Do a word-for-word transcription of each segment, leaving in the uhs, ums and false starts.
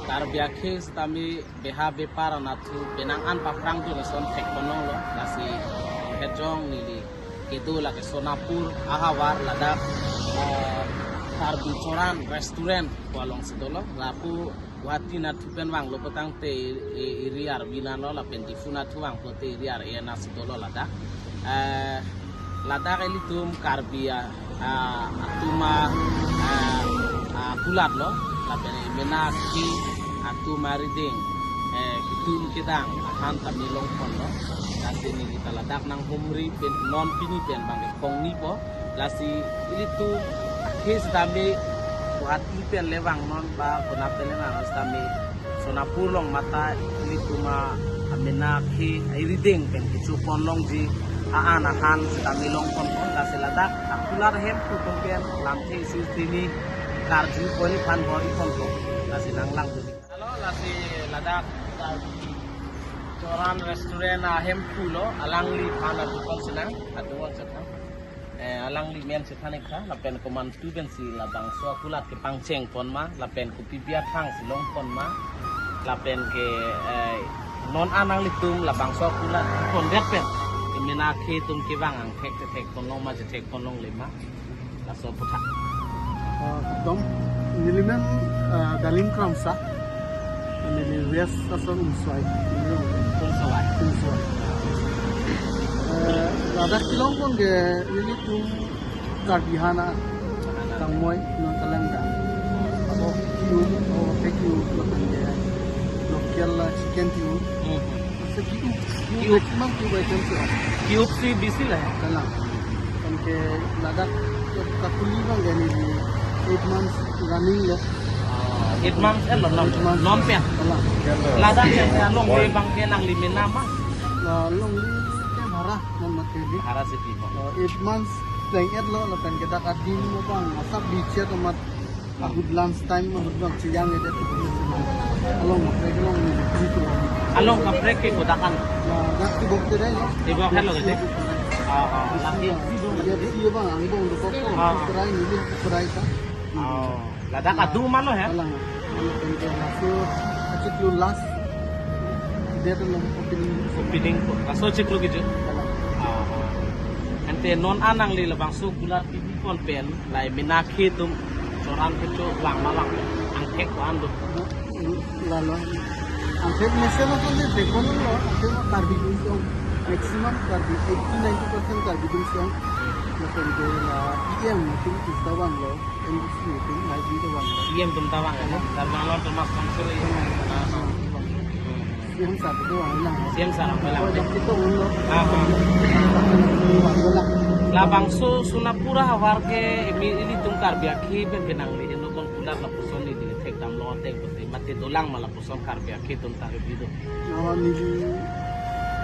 Karbi akhei sitame beha bepar anatthu penang an paphrang dun ason thekponlonglo, lasi hejong neli kedo lake Sonapur ahavar ladak, eh, Karbi Choran Restaurant pu alongsi dolo, lapu Guwahati anatthu pen vanglo putangte, e, eri arvi nanlo lapen Diphu anatthu vanglote eri ar-e anatsi dolo ladak. Eh, ladak ilitum Karbi a, a, atum a, a, akulatlo, lapen mena akhei atum arideng, eh, kitum kedang ahan tame longponlo. Lasi neli ta ladak nanghumri pen non pini pen bang kongnipo. Lasi ilitum akhei sitame Guwahati pen le vangnon ba konat pen le vangnon sitame Sonapur along mate ilitum a, amena akhei arideng pen kechoponlongji a-an ahan sitame longponpo. Lasi ladak akulat ahem kutum pen lamthe isi tini karju pon-i aphan bor-iponpo. Lasi nanglang tuni. Halo, lasi ladak, ah, Choran Restaurant ahemphu lo, alangliphan adukon sinang, adukon sinang. Eh, alangli men si than-ik tha, lapen komantu pensi labangso akulat kepangchengpon ma, lapen kopi biathang si longpon ma, lapen ke, eh, non an nanglitum labangso akulat pondet pen, kemena akhei atum kevang angthek thekponlong ma, thekponlongle ma, laso aphuthak. Ah, kardom, neli men, ah, Dalim Kramsa. Neli West Assam Umswai. Umswai. Umswai. Eh, ladak kelongpon ke nelitum Karbi ahan a, tangmoi non kalang ka. Abo kiu, abo pe kiu, lapen ke local la chicken kiu. Hmm. Asa kiu, kiu, kiu maximum kiu items lo. Kiu si bisi la. Kalang. Anke ladak kakuli abang ke neli eight months running lo. Ah, eight months, eh, lo, non, eight months. Non pen. Kalang. Ladak ke alongle abang ke nangli mena ma? La, longle ke bhara, non mate di. Bhara si pipo. Ah, eight months pleng-et lo, lapen ke dak adim abang, asap bichet amat ahut lunch time, ahut abang chiyang-edet. Along kaprek along neli, gitu. Along kaprek ke kodak an? La, dak tibok terai lo. Tibok helo ke? Ah, ah, lagi. Dia si abang, angbong dokok ko. Ah. Terai neli, terai ta. Oh, ladak adu ma lo he? Kalang. Lapen ke laso achiklo last date lo opening. Opening ko. Laso achiklo kejut. Kalang. Ah, ah. Ante non an nangli labangso kulat pipon pen, lahei mena akhei atum Choran kecho vang ma vang, angthek ko-an do? Lalo. Angthek mesen atum ke thekponlonglo, angthek Karbi atum song. Maximum Karbi, eighty ninety percent Karbi atum song. Lapen ke la E M atum ta vanglo. M D C atum, live atum ta vang. E M atum ta vang, ya? Tarbangso Thomas Council, ya? Ah, ah. C M sir atum vanglang. C M sir vanglang. Oh, dak itu ulo. Ah, ah. Vanglang. Labangso Sonapur ahavar ke imi ilitum Karbi akhei pen penang le, eno kon kulat lapuson neli thekdamlo, thek pute mate dolang ma lapuson Karbi akhei atum ta video. Oh, neli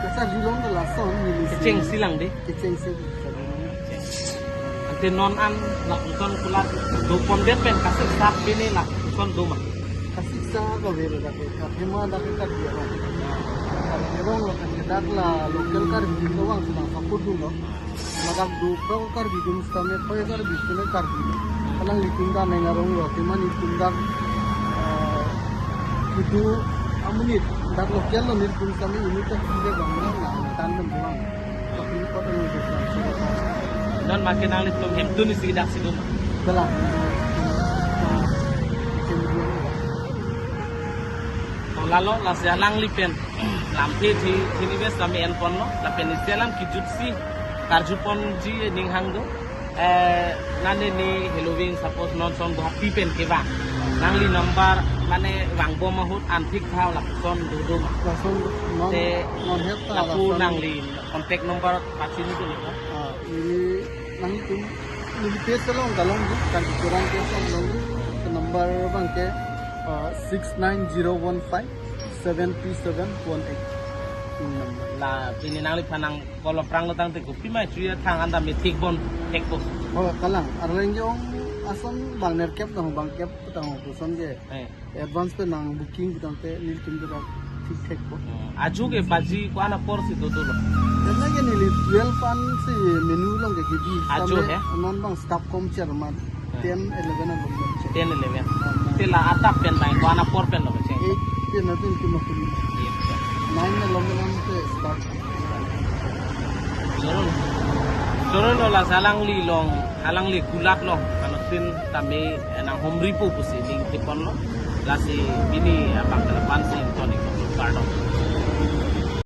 kacharjulong ke lason neli si. Kechengsi lang de. Kechengsi. Ante non an lapuson kulat dopondet pen kasiksa pine lapuson do ma? Kasiksa kave lo dak ke, Karbi ma dak ke Karbi Anglong. Karbi Anglong lo kan ke dak la local Karbi atum vang sedang support dunlo. Ladak do pro Karbi atum sitame, pro Karbi atum sitame Karbi. Kalang ilitum ta neng arong lo, tema nelitum dak, eh, itu amonit dak local lo nelitum sitame ini ta kita bang na tan dan bang. Non ma ke nanglitum hemtun isi dak si do ma? Kalang. To lalo lasi alangli pen lamthe thi, thi ni bes kami enponlo, lapen isi alam kejutsi karjuponji aning hang do. Eh, nane ni heloving suppose non son Guwahati pen kevang. Nangli number mane vangbom ahut antik thau lapuson do do ma? Lason non, te non het ta lapu lason. Nangli contact number pachini ko ni ko? Ah, ini nangtum, neli page along kalong, Karbi Choran page along, ke number abang ke, ah, six nine zero one five seven two seven one eight. Ini number. La, pini nangliphan nang call aphrang lo tangte kopi ma chuya thang anta methik bon thekpo. Oh, kalang. Arleng jong ason bang nerkep tang bang kep tang koson ke. Eh. Advance pen nang booking tangte nelitum ke thik thekpo. Hmm. Ajo ke baji ko-an apor si do do lo? Karna ke neli twelve an si menu along ke kebi. Ajo sitame he? Non bang staff kom chairman. Hmm. Ten, eleven along. Ten, eleven. Ah, ah. Te la adap pen bai ko-an apor pen lo kecheng? Eight pen atum ke makuli. Nine na lomen an te start. Jorun. Jorun lo la alangli along, alangli kulak along, ano sin tame nang homri po pusi ning tipon lo. Lasi pini abang kelapan si toni kardom.